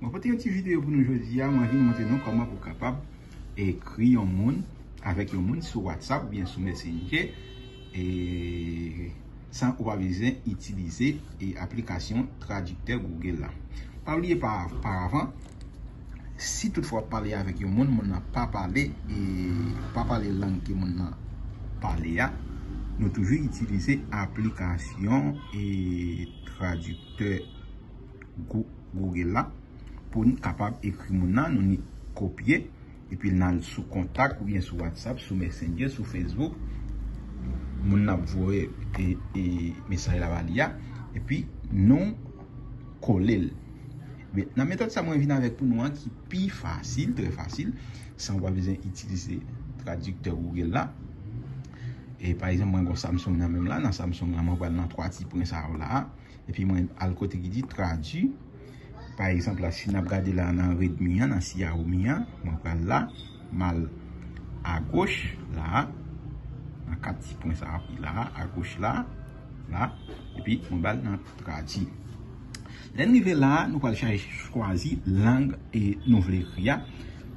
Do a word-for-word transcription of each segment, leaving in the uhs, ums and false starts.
Mwen pote yon ti videyo pou nou jodi a, mwen vin montre nou kòman pou kapab ekri yon moun avèk yon moun sou WhatsApp oubyen sou Messenger, e san ou pa bezwen itilize e aplikasyon tradiktè Google la. Pa bliye pa, paravan, si toutfwa w ap pale avèk yon moun, moun nan pa pale, e pa pale lang ke moun nan pale a, nou toujou itilize aplikasyon e tradiktè Gou-, Google la pou n kapab ekri moun nan, nou ni kopye, epi n al sou kontak oubyen sou WhatsApp, sou Messenger, sou Facebook. Moun nan ap voye e, e mesaj la ba li a, epi nou kole l. Men, nan metòd sa mwen vin avèk pou nou an ki pi fasil, trè fasil, san w pa bezwen itilize tradiktè Google la. E pa egzanp, mwen gen Samsung nan men m la, nan Samsung la, mwen pral nan twa ti pwen sa yo la a. Epi mwen al kote ki di tradui. Pa egzanp la, si n ap gade la nan Redmi an, nan Xiaomi an, mwen pral la, m al agoch la, nan kat ti pwen sa a ki la, agoch la, la, epi mwen ba l nan tradui. Lè n rive la, nou pral chache chwazi lang e nou vle ekri a.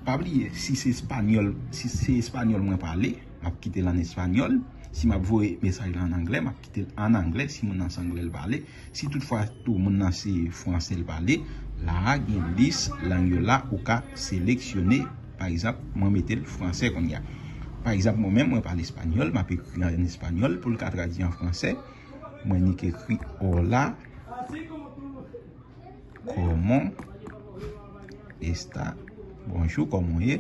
Pa bliye, si se espanyòl, si se espanyòl mwen pale, m ap kite l an espanyòl. Si m ap voye mesaj la an anglè, m ap kite l an anglè, si moun nan se anglè l pale. Si toutfwa tou moun nan se fransè l pale, la a gen lis lang yo la ou ka seleksyone. Pa egzanp, mwen mete l fransè kounye a. Pa egzanp, mwen menm, mwen pale espanyòl, m ap ekri an espanyòl pou l ka tradui an fransè. Mwen nik ekri hola, comment está, bonjou, kòman w ye?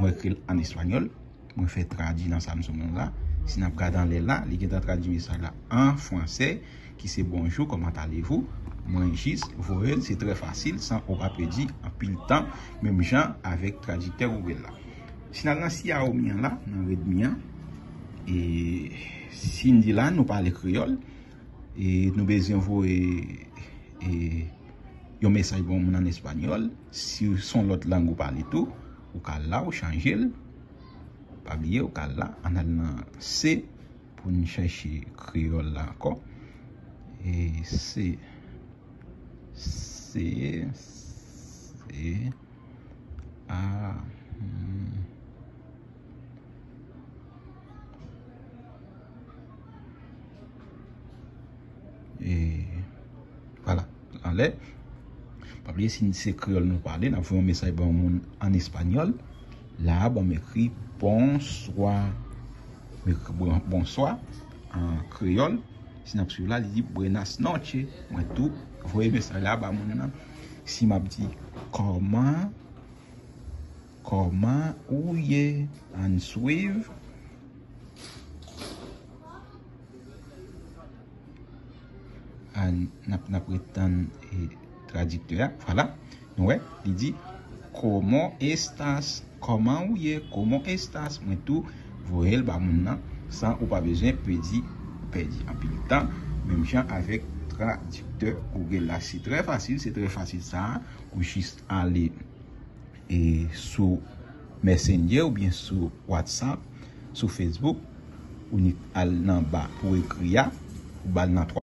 Mwen ekri l an espanyòl, mwen fè tradui nan Samsung nan la. Si n ap gade anlè la, li gentan tradui mesaj la an fransè, ki se bonjou, comment allez-vous? Mwen jis voye l, se trè fasil, san ou pa pèdi anpil tan, menm jan avèk tradiktè Google la. Si n al nan Xiaomi an la, nan Redmi an, e si n di la, nou pale kreyòl, e nou bezwen voye, e, yon mesaj ba yon moun an espanyòl, si se yon lòt lang ou pale tou, ou ka al la, ou chanje l. Pa bliye, ou ka al la, ann al nan C pou n chèche kreyòl la ankò. E C, C, C, A, hmm. E vwala, anlè. Pa bliye, si se kreyòl nou pale, n ap voye yon mesaj ba yon moun an espanyòl. La a, ban m ekri bonswa. M ekri bon-, bonswa an kreyòl. Si n ap swiv la, li di buenas noches. Mwen tou voye mesaj la ba moun nan. Si m ap di, kòman, kòman ou ye? Ann swiv. Ann, n ap, n ap ret tann, e, tradiktè a. Vwala. Nou wè, li di, cómo estás? Kòman ou ye? Cómo estás? Mwen tou voye l ba moun nan san ou pa bezwen pèdi, pèdi anpil tan. Menm jan avèk tradiktè Google la. Se trè fasil, se trè fasil sa a. Ou jis ale, e, sou Messenger oubyen sou WhatsApp, sou Facebook, ou nik al nan ba pou ekri a, ou ba l nan twa